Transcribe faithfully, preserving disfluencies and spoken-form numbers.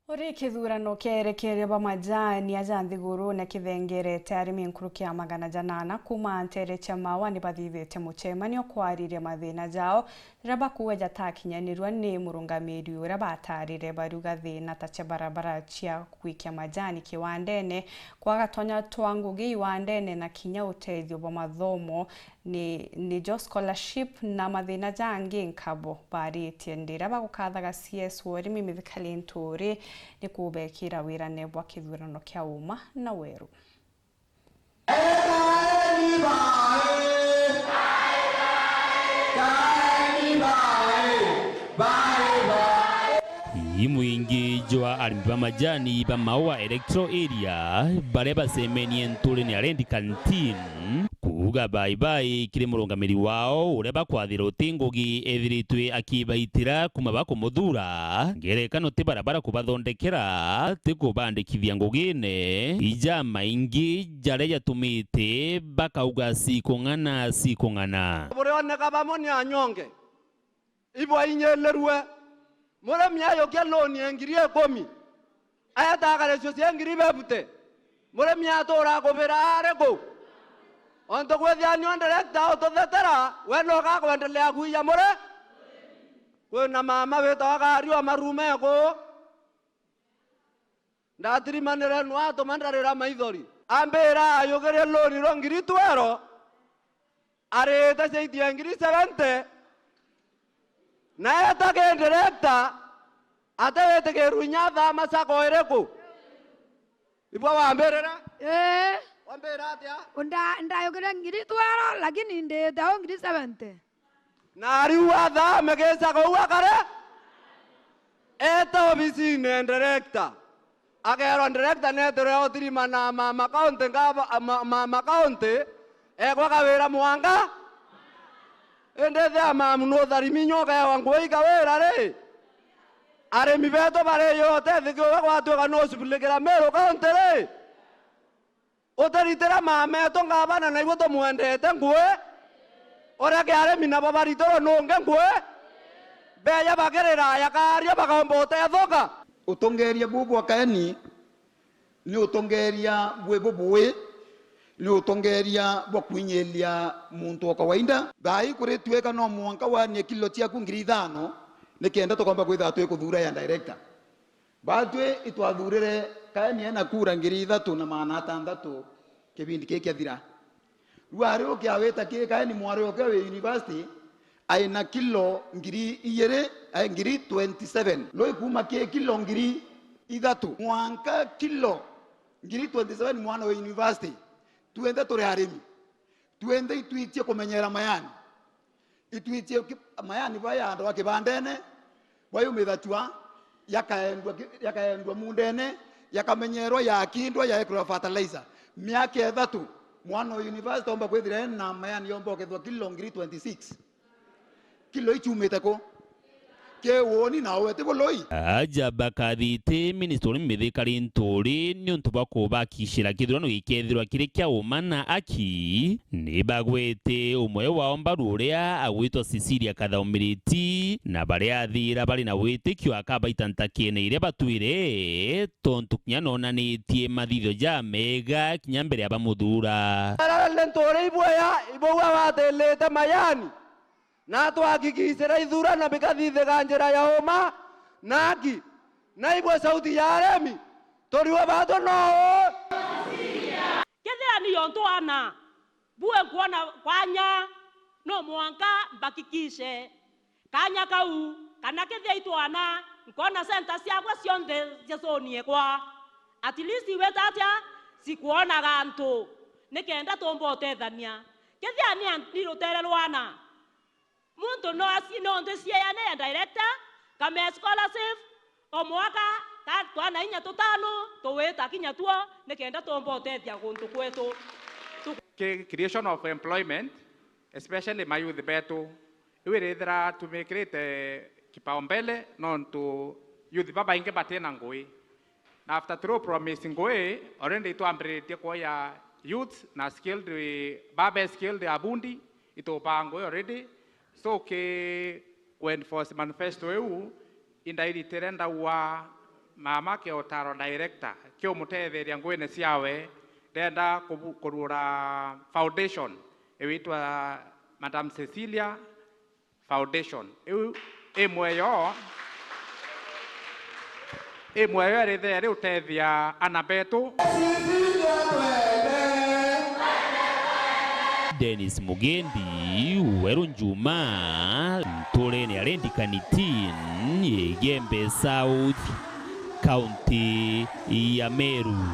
Uri kithurano kia erekeria ba majani aja nthigurune kithengerete, arimi nkuruki ya magana janana kuuma nteere cia Maua ni bathithite mucemanio kwariria mathina jao, riria bakuuga jatakinyanirua ni murungamiri uria batarire. Bariuga thina ta cia barabara cia gwikia majani kiwandene, kwaga twanya twa ngugi iwandene, na kinya utethio bwa mathomo ni, nijo scholarship na mathina jangi nkabo baritie. Ndira bagukathaga C S wa urimi Mithika Linturi ni kubekira wirane bwa kithurano kia uma na weru. Imwingi jwa arimi ba majani ba Maua Electoral Area baria bacemenie nturine ya Rendi Canteen kuuga bye bye kiri murungamiri wao uria bakwathira uti ngugi ethiritwe akibaitira kuma bakumuthuura, ngerekano ti barabara kubathondekera, ti kubandikithia ngugine, ija maingi jaria jatumite bakauga sikung'ana, sikung'ana. Burioneka bamwe ni anyonge. Ibwainyilirue. Murimi ayukia loan ya ngiri ikumi, aeta agarecio cia ngiri bebute. Murimi atuura kubira ari ku? Ontu kwithia nio director ututhetera, we no gakwendelea kuija muri? Kwina mama witawa Kariu wa Marume ku. Ndatirimanire nu atuma ndarira maithori. Ambira ayugirie loan rwa ngiri twero, arite ciaitia ngiri seventy, na eta ki director, atiwitikirwe inya athama sacco iriku? Ibwa wambirire? Ee. Wambira atia? Nda-, ndayugirie ngiri twero, lakini ndite au ngiri seventy. Na riu athame gicago u akare, eeta obisine ya director. Akeerwa director neetire otirima na mama county, ngava-, ma-, mama county, ekwa kawira mwanga. Indi ethia mamu nutharimi inya ukeewa ngui kawira ri? Arimi beetu bari yote thikiuga gwatuika nucubilikira Meru county ri? Utiritira mama eetu ngavana, naigua tumwendete ngui. Uria kiaremi nabo baritirwe nungi ngui. Beeja bakirira ya kaaria bakaumba utethuka. Utongeeria buu bwa kaeni ni utongeeria bwi bubui, ni utongeeria bwa kwinyiiria muntu o kawaida. Thaai kuri tuika no mwanka wanie kilo ciaku ngiri ithano nikenda tukomba kwithirwa twikuthuura ya director. Baatwi itwathuurire kaeni ena kuura ngiri ithatu na magana atantatu kibindi kii kiathira. Riu ari ukiawita kiri kaeni mwari oke wi university, aina kilo ngiri ijiri, ai, ngiri twenty seven. Lui kuuma kiri kilo ngiri ithatu mwanka kilo ngiri twenty seven mwana wi university. Twinthe turi arimi. Twinthe itwitie kumenyera mayani. Itwitie ki-, mayani baya andwa kibandene, bwayumithachwa, yakaendwa ki-, yakaendwa mundene, yakamenyerwa, yakindwa, yaekirwa fertilizer. Miaka ithatu, mwana wa university omba kwithira ena mayani yomba ukethwa kilo ngiri twenty six. Kilo ichumite ku? Ki woni na uwe ti buloi? Aja bakathite ministry Mithika Linturi niuntu bwa kubakishira kithurano gikethirwa kiri kia uma na aki. Ni bagwete umwe wao mbaru uria agwitwa Cecilia Kathaumiriti, na baria athira bari na witikio akabaita ntakene iria batwire, tontu kinya nonanitie mathithio jamega kinya mbere ya bamuthuura. Arara Linturi ibwea, ibwea watilite mayani, na twakikicira ithurano bikathithika njira ya uma na aki, na ibwe sauti ya aremi, turiwe baatwe no uu? Kethira ni yontu ana, bue nkwona kwanya, no mwanka mbakikishe kanya kau, kana kethia itwana, nkona center ciakwa cionthe ciaconie kwa. At least iweta atia, cikwonaga antu, nikenda tumba utethania. Kethia ni an-, ni rutere rwana, muntu no aci-, no nthi cieane ya director, kame scholarship, o mwaka, ka twana inya tutano, tuwita kinya tuo, nikenda tumba utethia guntu kwetu. Tu- Ki-, creation of employment, especially ma youth betu. Iu irithira tumikirite kipaumbele, nontu youth babaingi batina ngui. Na after turu promise ngui, already itwambiritie kuoya youth na skilled, babe skilled abundi, itupaa ngui already. So ki ku enforce manifesto iu, indairitire ndaua Mama Kiotaro director, kiumutetheria nguine ciawe, ndenda kubu-, kurura foundation iwitwa Madam Cecilia Foundation. Iu i mweyo, i mweyo erithe riutethia ana betu. Dennis Mugendi, Weru Njuma, nturene ya Rendikanitin, Igembe South, County ya Meru.